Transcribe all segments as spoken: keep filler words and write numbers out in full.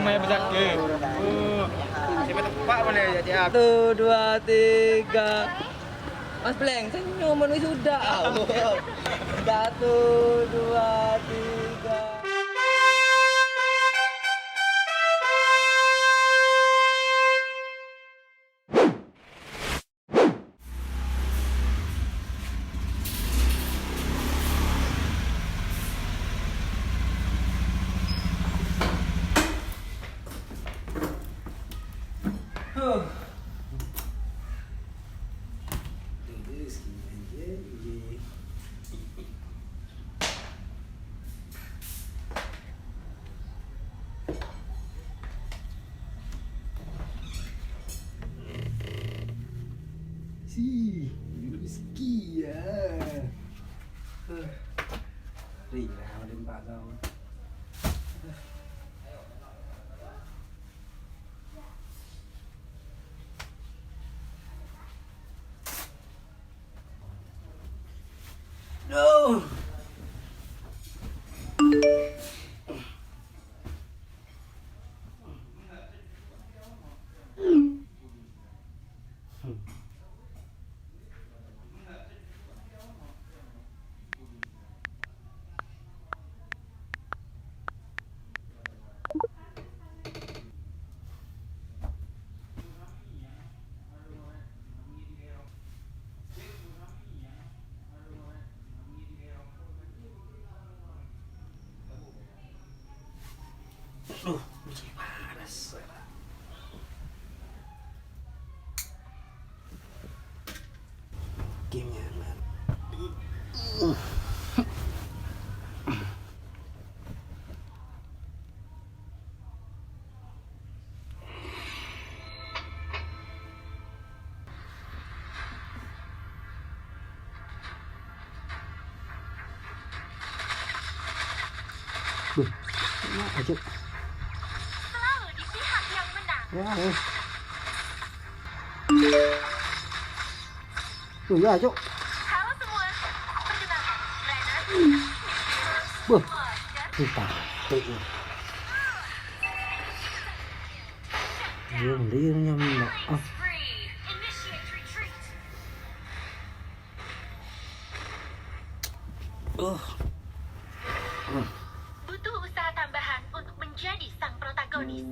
Maya besar ke. Satu, dua, tiga. Mas Bleng, senyum, menuju sudah. Satu, dua, tiga. Huh. Si, rezeki ya. Rila, paling pak kau. Duh. Aduh, masih panas. Gimana? Duh, kenapa, Cuk? Selalu di pihak yang menang. Wah, eh. Duh, ya, Cuk. Halo semua, perkenalkan, Renner. Wah, lupa. Tuh, tuh. Iya, dia nyampe. Ah. Uh. Butuh usaha tambahan untuk menjadi sang protagonis.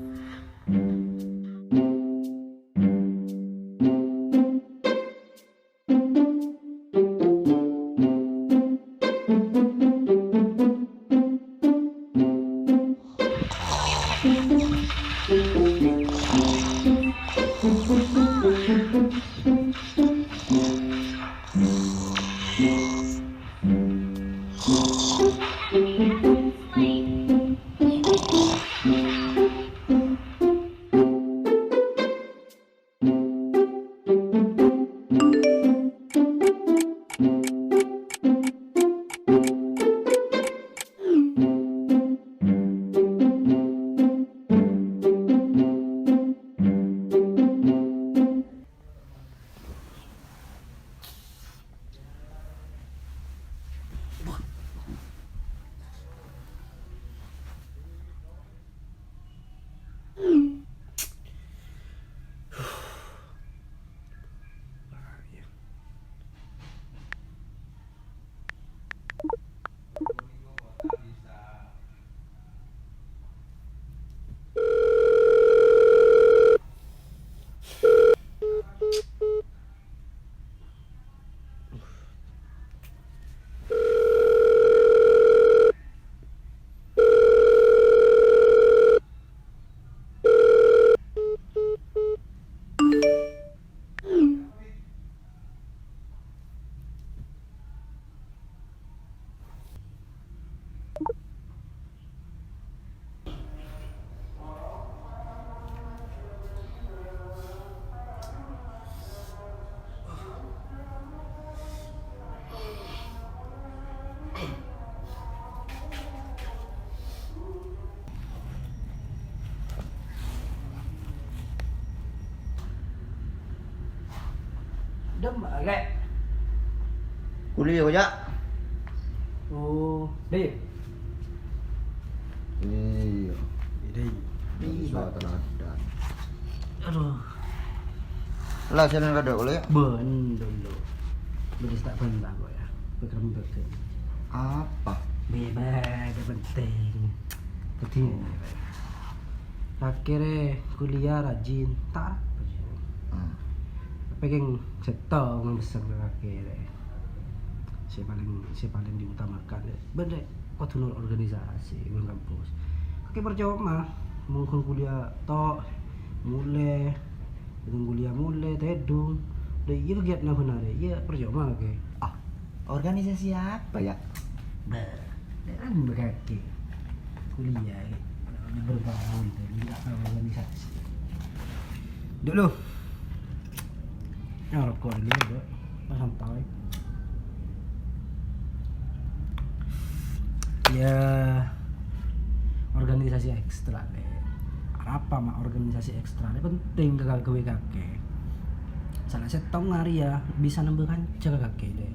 Dem, Lè'. Kuliah, Cak. Oh, Dè. Iyâ. Dè. Mahasiswa teladan. Aduh. Lah, jalan kadhâ' kuliah. Bân, dulu. Bân, tak bantah kok ya. Bekerem beken. Apa? Bebas, gak penting. Jadi, kakè rè kuliah rajin, ta' apa sih? Hmm. Pèkèng sèttong pèssèna kakè rè. Sè palèng, sè palèng diutamakan, rè. Bân, rè, kodhu noro' organisasi, bân kampus. Kakè parcoma, mon ghun kuliah tok, molè, ghun kuliah molè, tèdung. Lah, iyâ kegiatan bân arè, iyâ parcoma kakè. Ah, organisasi apa, ya? Bâh, kan begitu. Kuliah, ya. Udah berapa tahun tuh, nggak tahu organisasi. Dulu. Ya, rokok dulu, Bro. Nah, santai. Ya, organisasi ekstra, Lè'. Arapa, ma', organisasi ekstra, Lè'? Penting ka kagawè kakè. Salah sèttong arèya bisa nambâ kanca ka kakè, Lè'.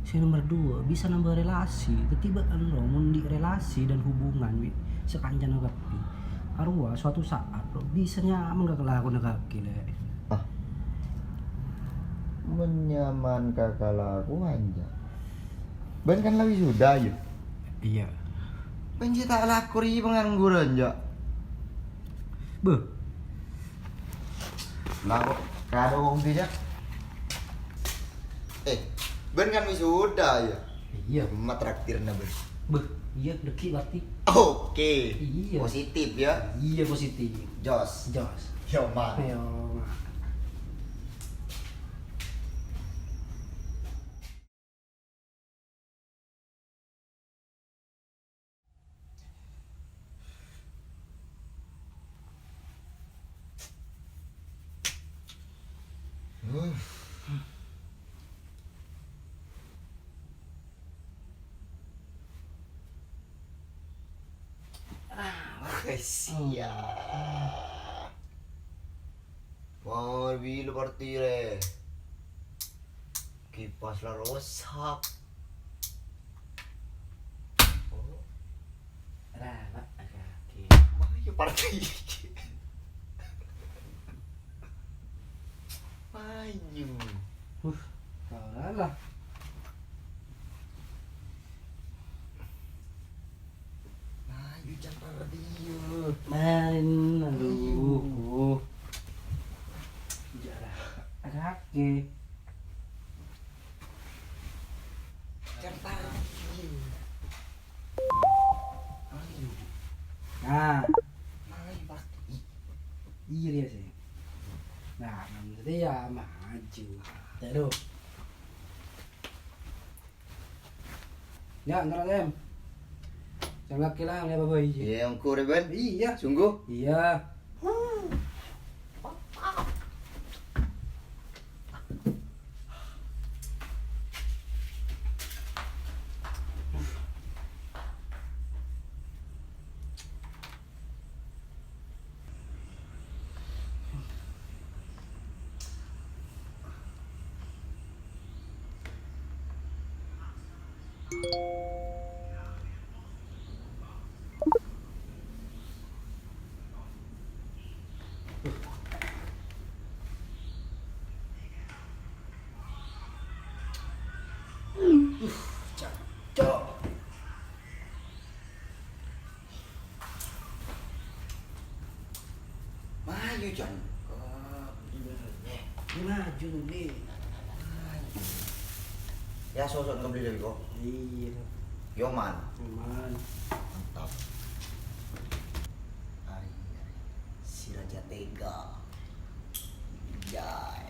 Sè nomer dua, bisa nambâ relasi. Dhâddhi bâ'na ro, mon andi' relasi dan hubungan bi' sakancana kabbhi. Arowa suatu saat, ro, bisa nyaman ka kalakowanna kakè, Lè'. Ah. Mon nyaman ka kalakowan, Cak. Bân kan la wisuda, yâ? Iyâ. Bân jiyâ ta' lako rèya pangangguran, Cak. Beuh. Lah, kok kadhâ' wong dhiyâ, Cak? Eh, bân kan wisuda, yâ? Iyâ. Matraktirna, bân. Beuh, iyâ, dhâggi' berarti. Oke. Iyâ. Positif, yâ? Iyâ, positif. Jos. Jos. Yo, man. Yo, man. Ah, makasih ya. Wah, bilo partire. Kipas la rosak. Oh. Ra, Pak, hati-hati. Mayu partai iki. Mayu. Uh, kalah. Mayu, jangan radio. Main, aduh. Mayu. Jarang. Ada hati. Kertas. Ayo. Nah. Ayo, Pak. Iya, dia sih. Nah, nanti ya maju. Terus. Ya, ntar, Tem. Jangan kira oleh Bapak Iji. Iya, engko rè, Ben. Iya. Sungguh? Iya. Mayu, Jon. Oh, bener, eh. Maju, Li. Mayu. Ya, sosok ngebeli dari kok. Iya. Yo, man. Aman. Mantap. Ari, ari. Si Raja Tega. Jai.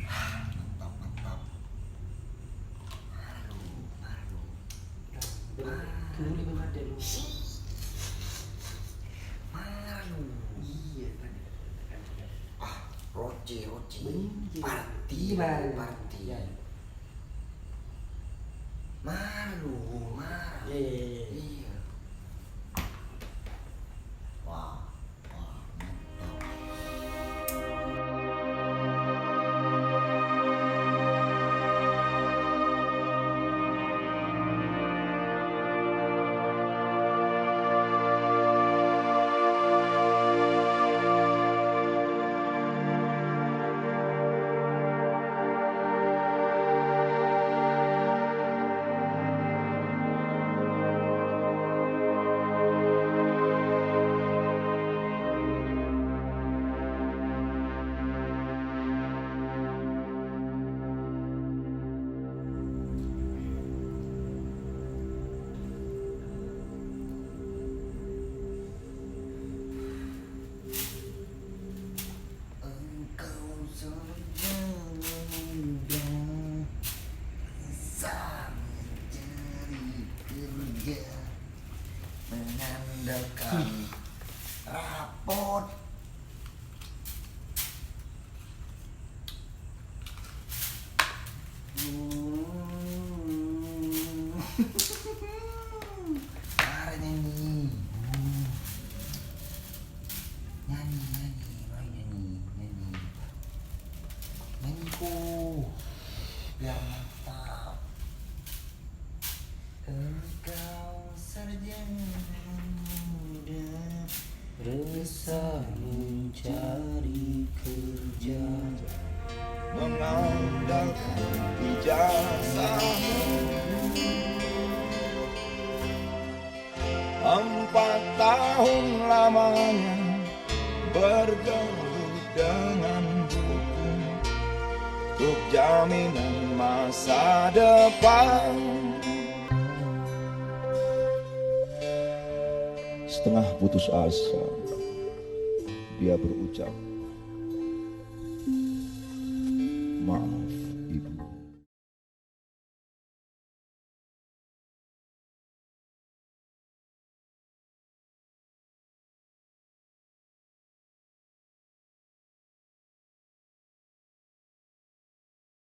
Mantap, mantap. Malu, malu. Nah, bener. Malu. Guru lagi mati, lu. Malu. Iya, kan. Ah, roce, roce. Iya. Party, iya, party. Iya. Dekan rapot. Hmm. Mara nyanyi. Hmm. Nyanyi, nyanyi, mari nyanyi, nyanyi. Nyanyi, ko. Biar mantap. Engkau sarjana muda, resah mencari kerja, mengandalkan ijazah. Empat tahun lamanya bergelut dengan buku untuk jaminan masa depan. Setengah putus asa, dia berucap, "Maaf."